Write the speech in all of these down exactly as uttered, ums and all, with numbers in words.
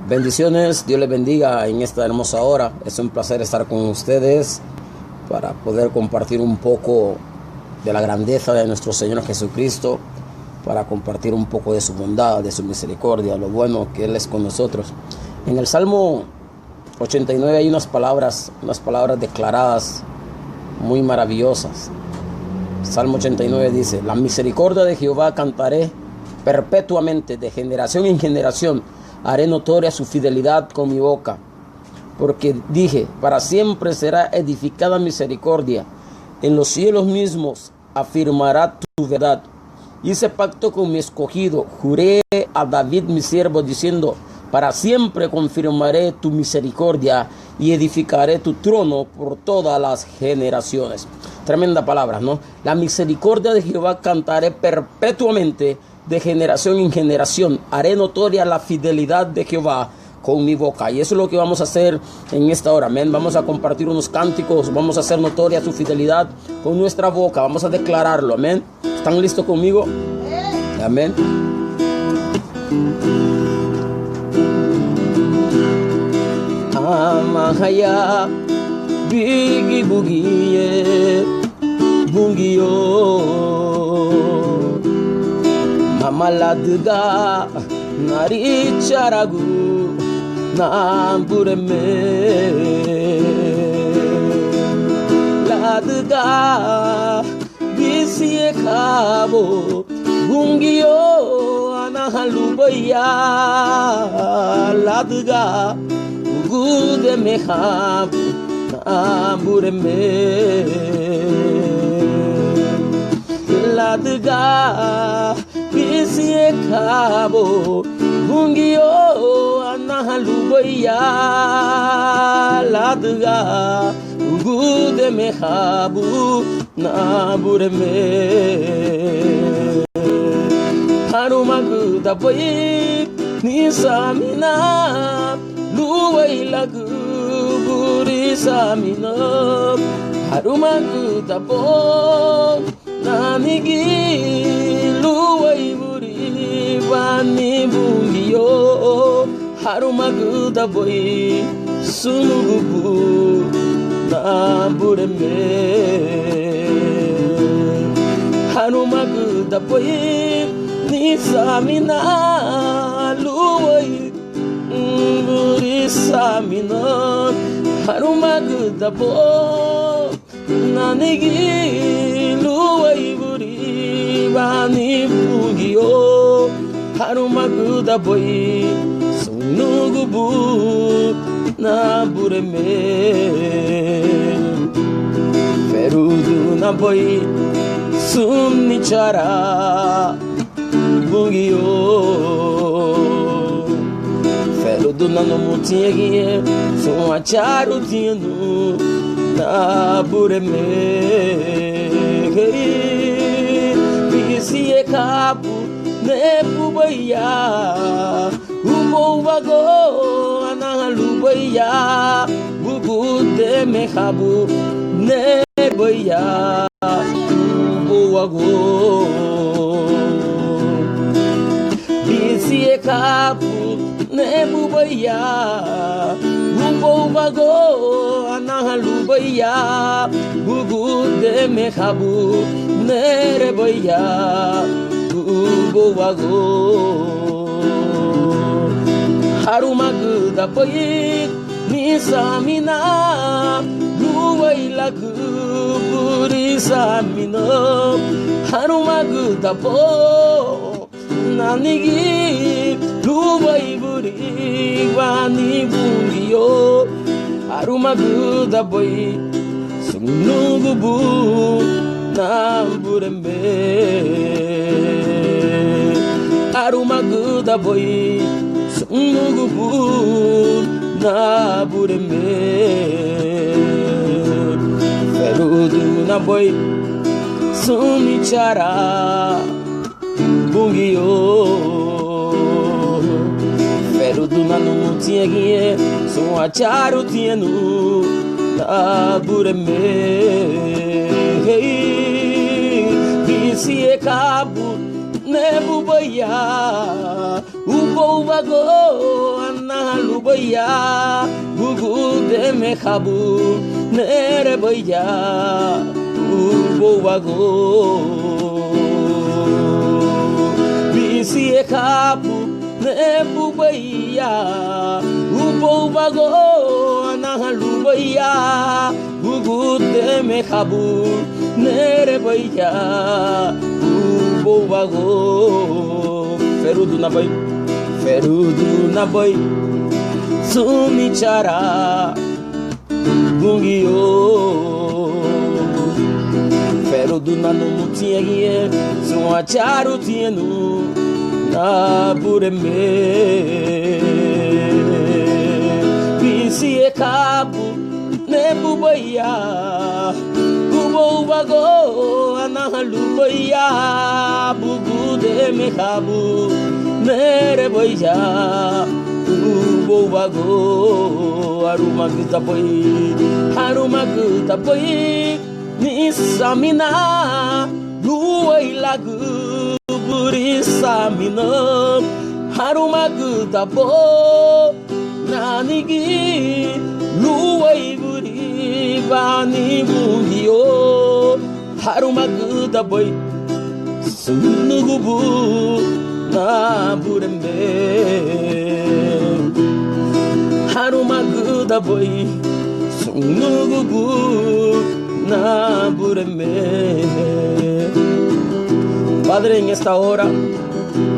Bendiciones, Dios les bendiga en esta hermosa hora. Es un placer estar con ustedes para poder compartir un poco de la grandeza de nuestro Señor Jesucristo, para compartir un poco de su bondad, de su misericordia, lo bueno que Él es con nosotros. En el Salmo ochenta y nueve hay unas palabras, unas palabras declaradas muy maravillosas. Salmo ochenta y nueve dice: "La misericordia de Jehová cantaré perpetuamente, de generación en generación haré notoria su fidelidad con mi boca. Porque dije: para siempre será edificada misericordia, en los cielos mismos afirmará tu verdad. Hice pacto con mi escogido, juré a David mi siervo, diciendo: para siempre confirmaré tu misericordia y edificaré tu trono por todas las generaciones". Tremenda palabra, ¿no? "La misericordia de Jehová cantaré perpetuamente, de generación en generación haré notoria la fidelidad de Jehová con mi boca". Y eso es lo que vamos a hacer en esta hora, amén. Vamos a compartir unos cánticos, vamos a hacer notoria su fidelidad con nuestra boca, vamos a declararlo, amén. ¿Están listos conmigo? Amén. Amahaya bigi bugie Bungiu, mama ladüga naricharagu Nabureme, ladüga bisiekabu Bungiu, anaha lubéi ya, ladüga ugudemehabu Nabureme, ladüga bisiekabu Bungiu, anaha lubéi ya, ladüga ugudemehabu Nabureme. Harumagüdabei nisamina, luéi lagüburi samina. Harumagüdabei nanigi, luéi buri bani Bungiu. Harumagüdabei sun nugubu Nabureme. Harumagüdabei nisamina, luéi buri samina. Harumagüdabei nanigi, luéi buri bani Bungiu. Harumagüdabei sun nugubu Nabureme. Ferudunabei sun nichara Bungiu. Feruduna numutiña giñe, sun acharutiñanu Nabureme. Bisiekabu nebubei ya, ubouagu anaha lubéi ya, bugudemehabu nebei ya, ubouagu. Bisiekabu nebubei ya, ubouagu anaha lubéi ya, bugudemehabu nerebei ya, ubouagu. Harumagüdabei nisamina, luéi lagüburi samina. Harumagüdabei nanigi, luéi buri bani Bungiu. Harumagüdabei sun nugubu Nabureme. Harumagüdabei sun nugubu Nabureme. Ferudunabei sun nichara Bungiu. Feruduna numutiña giñe, sun acharutiñanu Nabureme. Bisiekabu nebubei ya, ubouagu anaha lubéi ya, bugudemehabu, nerebei ya, ubouagu. Bisiehabu, nebubei ya, ubouagu, anaha lubéi ya, bugudemehabu, nerebei ya, ubouagu. Ferudunabei, ferudunabei, sun nichara, Bungiu. Feruduna numutiña giñe, sun acharutiña nun, Nabureme. Bisiehabu, nebubei ya, ubouagu, anaha lubéi ya, bugudemehabu, nerebei ya, ubouagu. Arumagütabei, arumagütabei, nisamina, luéi lagü buri samina, harumagüdabo, nanigi, luéi buri bani Bungiu, harumagüdabei, sun nugubu, Nabureme. Harumagüdabei, sun nugubu, Nabureme. Padre, en esta hora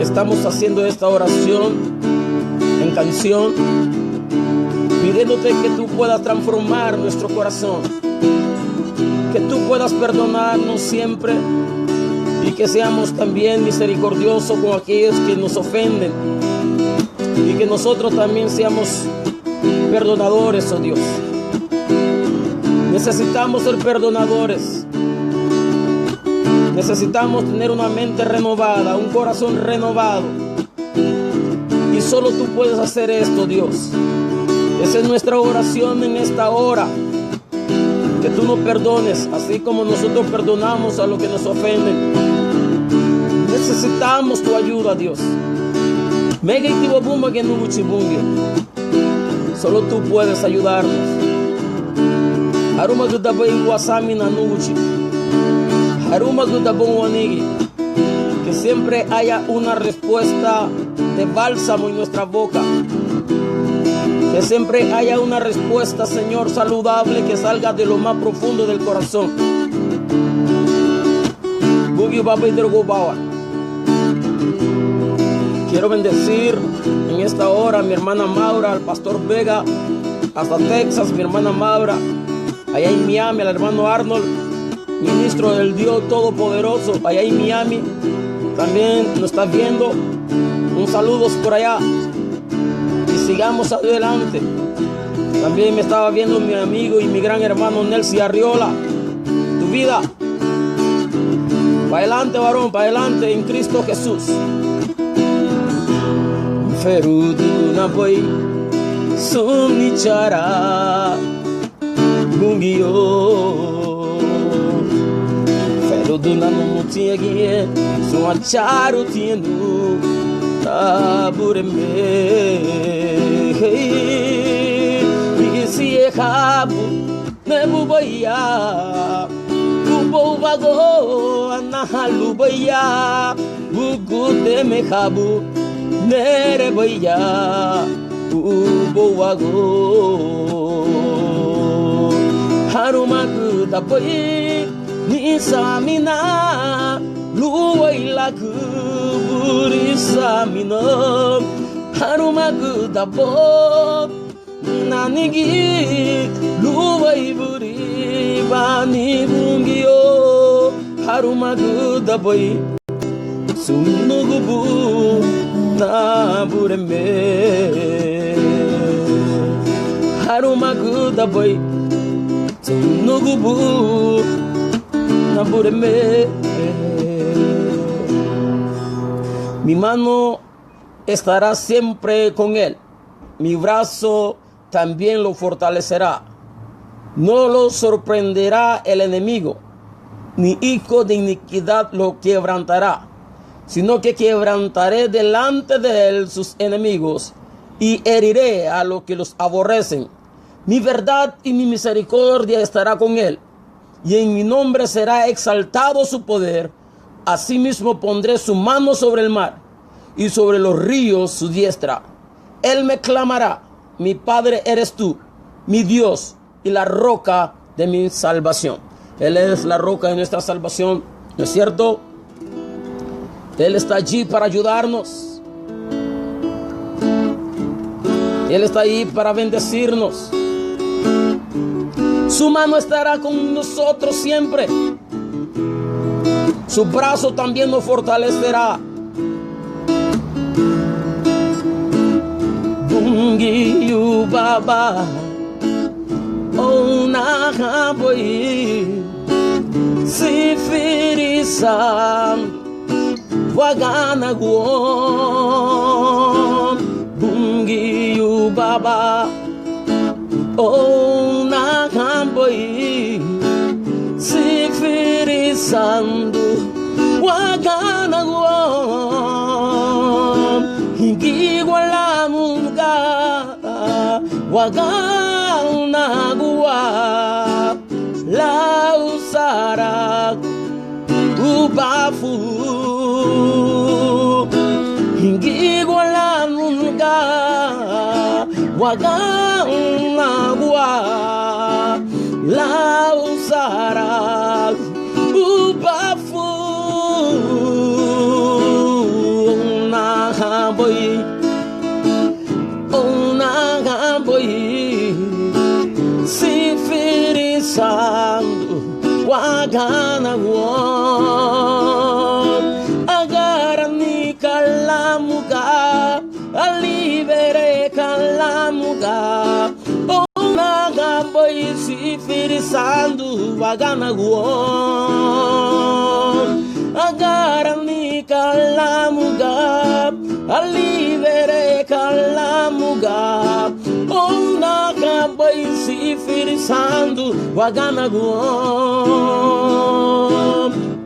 estamos haciendo esta oración en canción, pidiéndote que tú puedas transformar nuestro corazón, que tú puedas perdonarnos siempre y que seamos también misericordiosos con aquellos que nos ofenden y que nosotros también seamos perdonadores, oh Dios. Necesitamos ser perdonadores. Necesitamos tener una mente renovada, un corazón renovado. Y solo tú puedes hacer esto, Dios. Esa es nuestra oración en esta hora. Que tú nos perdones, así como nosotros perdonamos a los que nos ofenden. Necesitamos tu ayuda, Dios. Mégeiti wabumagiñe, Núguchi Bungiu. Solo tú puedes ayudarnos. Harumagüdabei wasaminan, Núguchi. Harumagüdabei wanigi. Que siempre haya una respuesta de bálsamo en nuestra boca. Que siempre haya una respuesta, Señor, saludable que salga de lo más profundo del corazón. Bugiu, Baba, idaruguawa. Quiero bendecir en esta hora a mi hermana Maura, al pastor Vega, hasta Texas, mi hermana Maura, allá en Miami, al hermano Arnold, ministro del Dios Todopoderoso, allá en Miami, también nos está viendo. Un saludo por allá. Y sigamos adelante. También me estaba viendo mi amigo y mi gran hermano Nelsi Arriola. Tu vida. Pa adelante, varón, pa adelante en Cristo Jesús. Ferudunabei, sun nichara, Bungiu. Feruduna numutiña giñe, sun acharutiña nun, Nabureme. Bisiehabu, nebubei ya, ubouagu, anaha lubéi ya, bugudemehabu, nerebei ya, ubouagu. Harumagüdabei, nisamina, luéi lagü buri samina, harumagüdabo, nanigi, luéi buri bani Bungiu, harumagüdabei, sun nugubu, Nabureme. Harumagüdabei, sun nugubu, Nabureme. Mi mano estará siempre con él. Mi brazo también lo fortalecerá. No lo sorprenderá el enemigo, ni hijo de iniquidad lo quebrantará, sino que quebrantaré delante de él sus enemigos, y heriré a los que los aborrecen. Mi verdad y mi misericordia estará con él, y en mi nombre será exaltado su poder. Asimismo pondré su mano sobre el mar y sobre los ríos su diestra. Él me clamará: "Mi Padre eres tú, mi Dios y la roca de mi salvación". Él es la roca de nuestra salvación, ¿no es cierto? Él está allí para ayudarnos. Él está ahí para bendecirnos. Su mano estará con nosotros siempre. Su brazo también nos fortalecerá. Bungiu Baba, óunahabei, Sífiri Sandu, waganagua. Bungiu Baba, óunahabei, Sífiri Sandu, waganagua. Hingigua lámuga, waganagua, lau saragu ubafu. Hingigua lámuga, waganagua, lau saragu ubafu. Óunahabei, óunahabei, Sífiri Sandu, waganagua. Agaranika lámuga, alibereka lámuga. Óunahabei, Sífiri Sandu, waganagua. Agaranika lámuga, alibereka lámuga. Óunahabei, Sífiri Sandu, waganagua.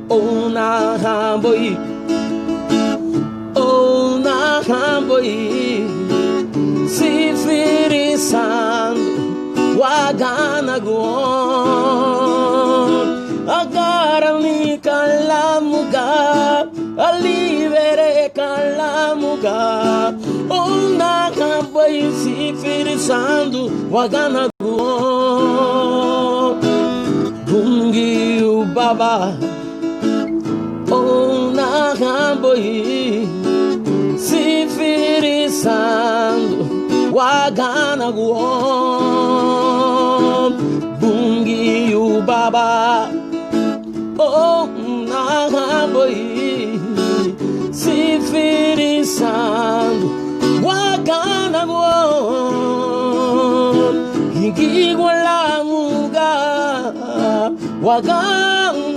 Óunahabei, óunahabei, Sífiri Sandu, waganagua. Agaranika lámuga, alibereka lámuga. Óunahabei, Sífiri Sandu, waganagua. Bungiu Baba, óunahabei, Sífiri Sandu, waganagua. Bungiu Baba, óunahabei, Sífiri Sandu, waganagua. Hingigua lámuga, waganagua,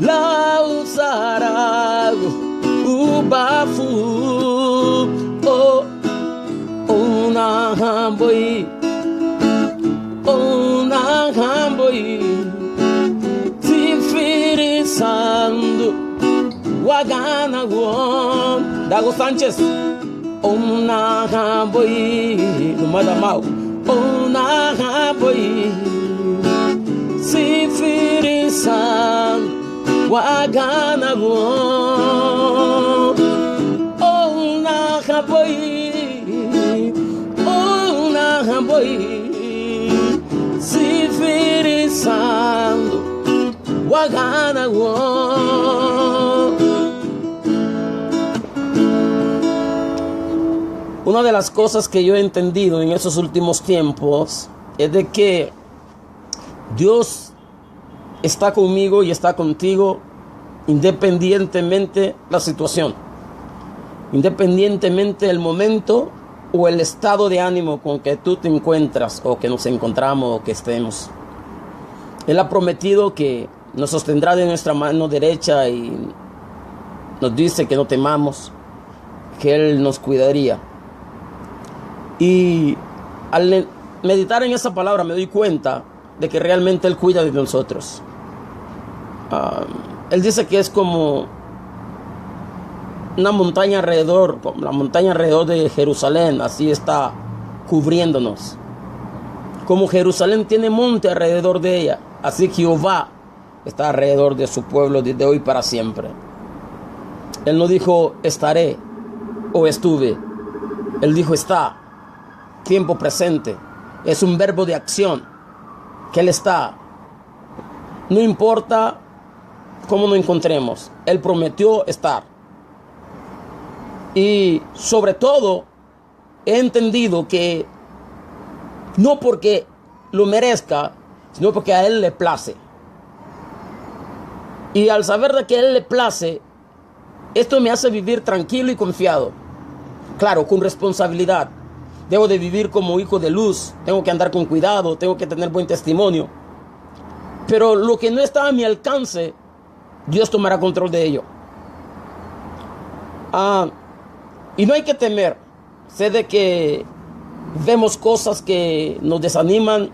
lau saragu ubafu. Ó, óunahabei, óunahabei, Sífiri Sandu, waganagua. Dago Sánchez. Óunahabei, numada mau. Óunahabei, Sífiri Sandu, waganagua. Óunahabei, óunahabei, Sífiri Sandu, waganagua. Una de las cosas que yo he entendido en estos últimos tiempos es de que Dios está conmigo y está contigo independientemente la situación, independientemente el momento o el estado de ánimo con que tú te encuentras o que nos encontramos o que estemos. Él ha prometido que nos sostendrá de nuestra mano derecha y nos dice que no temamos, que Él nos cuidaría. Y al meditar en esa palabra me doy cuenta de que realmente Él cuida de nosotros. Ah, él dice que es como una montaña alrededor, como la montaña alrededor de Jerusalén, así está cubriéndonos. Como Jerusalén tiene monte alrededor de ella, así Jehová está alrededor de su pueblo desde hoy para siempre. Él no dijo estaré o estuve. Él dijo está. Tiempo presente. Es un verbo de acción. Que Él está. No importa cómo nos encontremos. Él prometió estar. Y sobre todo, he entendido que no porque lo merezca, sino porque a Él le place. Y al saber de que a Él le place, esto me hace vivir tranquilo y confiado. Claro, con responsabilidad. Debo de vivir como hijo de luz. Tengo que andar con cuidado, tengo que tener buen testimonio. Pero lo que no está a mi alcance, Dios tomará control de ello. Ah, y no hay que temer. Sé de que vemos cosas que nos desaniman,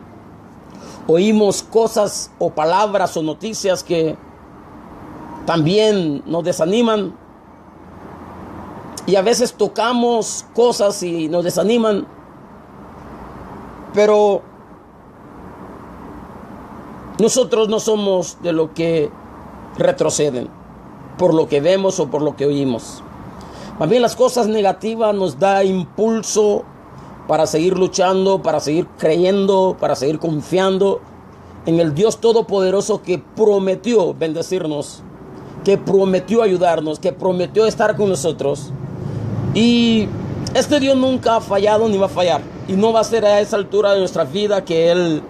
oímos cosas o palabras o noticias que también nos desaniman. Y a veces tocamos cosas y nos desaniman. Pero nosotros no somos de lo que retroceden por lo que vemos o por lo que oímos. Más bien las cosas negativas nos da impulso para seguir luchando, para seguir creyendo, para seguir confiando en el Dios Todopoderoso que prometió bendecirnos, que prometió ayudarnos, que prometió estar con nosotros. Y este Dios nunca ha fallado ni va a fallar. Y no va a ser a esa altura de nuestra vida que Él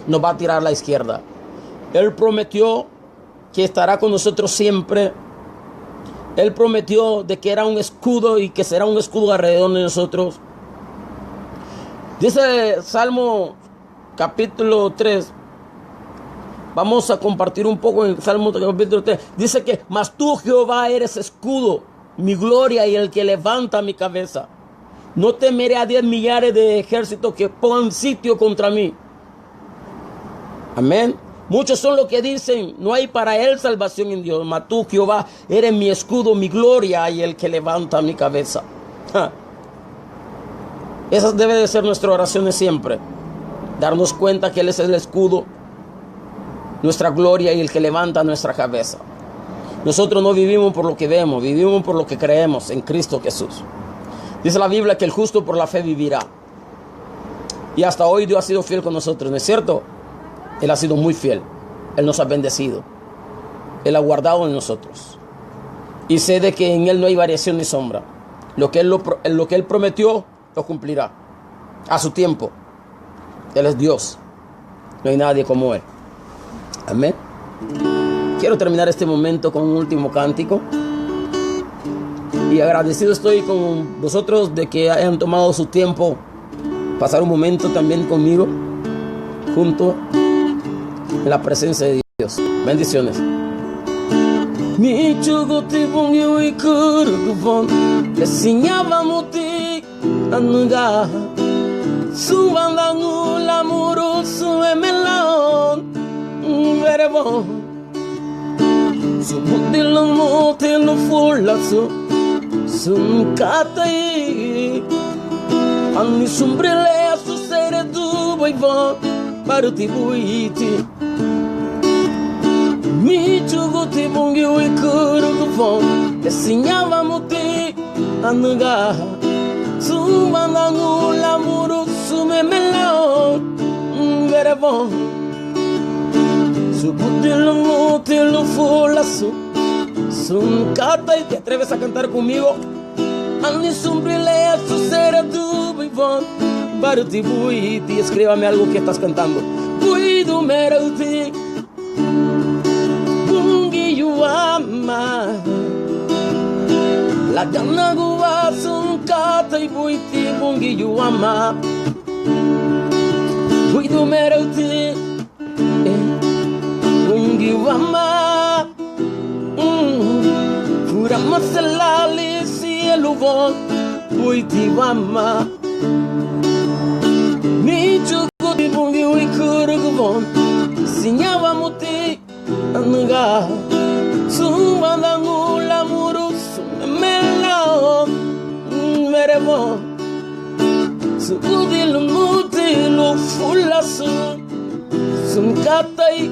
nos va a tirar a la izquierda. Él prometió que estará con nosotros siempre. Él prometió de que era un escudo y que será un escudo alrededor de nosotros. Dice Salmo capítulo tres. Vamos a compartir un poco en Salmo capítulo tres. Dice que, mas tú, Jehová, eres escudo, mi gloria y el que levanta mi cabeza. No temeré a diez millares de ejércitos que pongan sitio contra mí. Amén. Muchos son los que dicen, no hay para él salvación en Dios. Mas tú, Jehová, eres mi escudo, mi gloria y el que levanta mi cabeza. Ja. Esas deben de ser nuestras oraciones siempre. Darnos cuenta que Él es el escudo, nuestra gloria y el que levanta nuestra cabeza. Nosotros no vivimos por lo que vemos, vivimos por lo que creemos en Cristo Jesús. Dice la Biblia que el justo por la fe vivirá. Y hasta hoy Dios ha sido fiel con nosotros, ¿no es cierto? Él ha sido muy fiel. Él nos ha bendecido. Él ha guardado en nosotros. Y sé de que en Él no hay variación ni sombra. Lo que Él, lo pro-, lo que Él prometió, lo cumplirá. A su tiempo. Él es Dios. No hay nadie como Él. Amén. Quiero terminar este momento con un último cántico. Y agradecido estoy con vosotros de que hayan tomado su tiempo, pasar un momento también conmigo, junto en la presencia de Dios. Bendiciones. Míchuguti Bungiu ikürügüboun, le siñá wamuti anüga, suwandagun lamurusun emelahon wereboun. Subuti lumuti lufulasu sun katei, ani sunbri le asuseredubei woun barüti buiti. Míchuguti Bungiu ikürügüboun, le siñá wamuti anüga, suwandagun lamurusun emelahon wereboun. Subuti lumuti lufulasu sun katei. ¿Te atreves a cantar conmigo? Ani sunbri le asuseredubei woun barüti buiti. Escríbame algo que estás cantando. Buidu méreuti Bungiu wama, laganagua sun katei buiti Bungiu wama. Buidu méreuti, eh, Bungiu wama, mm, füramaselaali sielu woun buiti wama. Míchuguti Bungiu ikürügüboun, siñá wamuti anüga, suwandagun lamurusun emela subudi lumuti lun fulasu sun katei,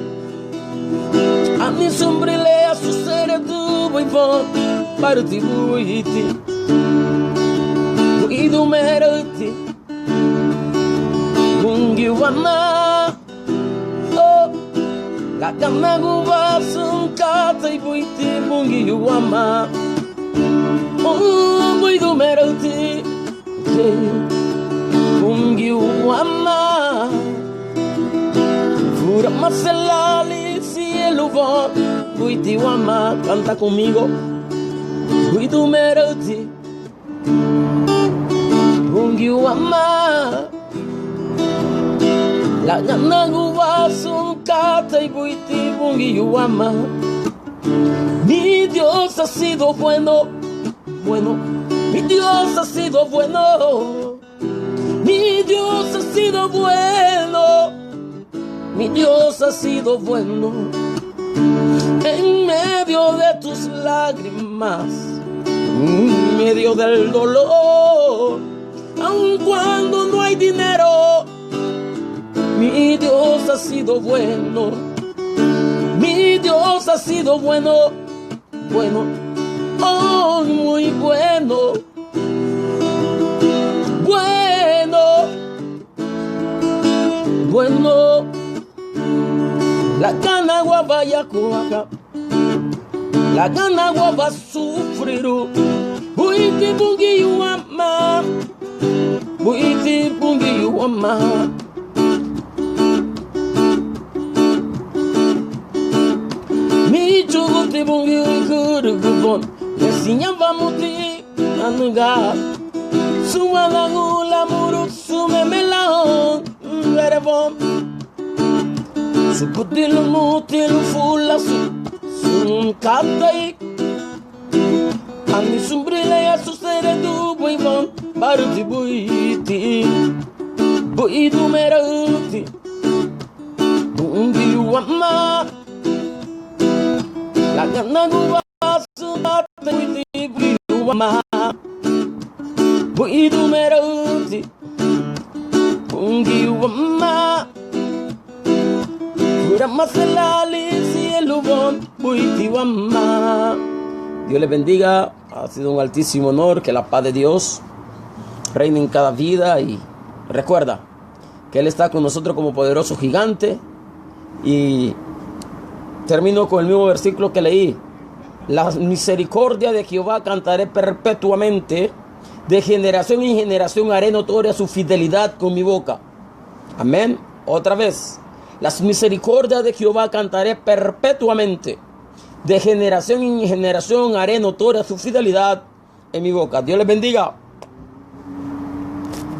ani sunburi le asuseredubei woun, barüti buiti, buidu meraüti, Bungiu wamá, oh, laganaguba sun katei, buiti Bungiu wamá, oh, buidu meraüti, yeah, Bungiu wamá, füramaselaali sielu woun, buiti wamá, canta conmigo, buidu meraüti, Bungiu wamá, laganaguba sun katei, buiti Bungiu wamá. Mi Dios ha sido bueno, bueno, mi Dios ha sido bueno, mi Dios ha sido bueno. Mi Dios ha sido bueno en medio de tus lágrimas, en medio del dolor, aun cuando no hay dinero. Mi Dios ha sido bueno, mi Dios ha sido bueno, bueno, oh, muy bueno, bueno. Bueno, laganaguaba yaguaha, laganaguaba sufuriru, buiti Bungiu wamá, buiti Bungiu wamá. Míchuguti Bungiu igürügüboun, le siñá bamuti anüga, súnwandagun lamurun súnmeme lan werewoun, subudi lumuti lun fulasu sun katei, ani sunburi le asuseredubei woun, barüti buiti, buidu meraüti, Bungiu wamá, laganaguba sun katei, buiti Bungiu wamá, buidu meraüti, Bungiu wamá, füramaselaali sielu woun, buiti wamá. Dios le bendiga. Ha sido un altísimo honor. Que la paz de Dios reine en cada vida y recuerda que Él está con nosotros como poderoso gigante. Y termino con el mismo versículo que leí. La misericordia de Jehová cantaré perpetuamente, de generación en generación haré notoria su fidelidad con mi boca. Amén. Otra vez. Las misericordias de Jehová cantaré perpetuamente, de generación en generación haré notoria su fidelidad en mi boca. Dios les bendiga.